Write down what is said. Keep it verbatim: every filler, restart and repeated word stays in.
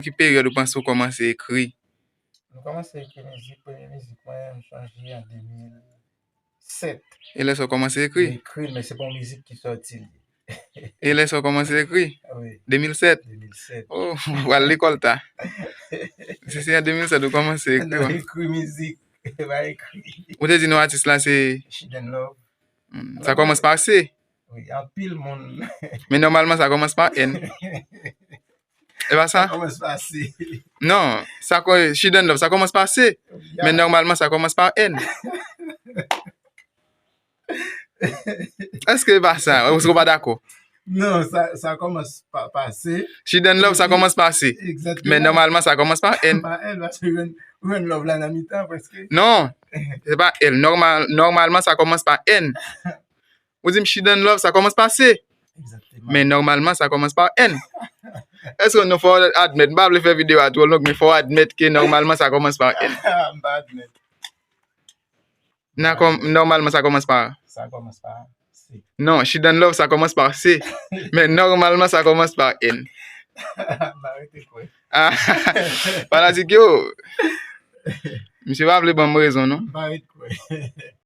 Ki peryòd ou panse ou kòmanse ekri? Mwen kòmanse ekri mizik, premye mizik mwen, m sonje an de mil sèt. E lè sa w kòmanse ekri? Mwen ekri l, men se pa yon mizik ki sòti li. E lè sa w kòmanse ekri? Wi, de mil sèt? de mil sèt. Oh, ou al lekòl ta. Si se an de mil sèt ou kòmanse ekri, Non, wi. Ekri mizik, pa ekri. Ou te di non atis la se She Done Love. Hmm, sa kòmanse pa C. Wi, anpil moun. Men nòmalman sa kòmanse pa N. E pa sa? Kòmanse pa C. Non, sa kò She Done Love, sa kòmanse pa C. Ya. Men nòmalman sa kòmanse pa N. Èske e pa sa? Èske ou pa dakò? Non, sa, sa kòmanse pa, pa C. She Done Love, sa kòmanse pa C. Egzakteman. Men nòmalman sa kòmanse pa N. Pa N, paske One, One Love la nan mitan, prèske. Non, se pa L. Nòmal, nòmalman sa kòmanse pa N. Ou di m She Done Love, sa kòmanse pa C. Egzakteman. Men nòmalman sa kòmanse pa N. Èske nou fò admèt? M pa vle fè videyo a twò long, men fò admèt ke nòmalman sa kòmanse pa N. M pa admèt. Nan kòm, nòmalman sa kòmanse pa Sa kòmanse pa C. Non, She Done Love, sa kòmanse pa C. Men nòmalman sa kòmanse pa N. M pa rete kwè. Ah, fanatik yo. Misye pa vle ban m rezon, non. M pa rete kwè.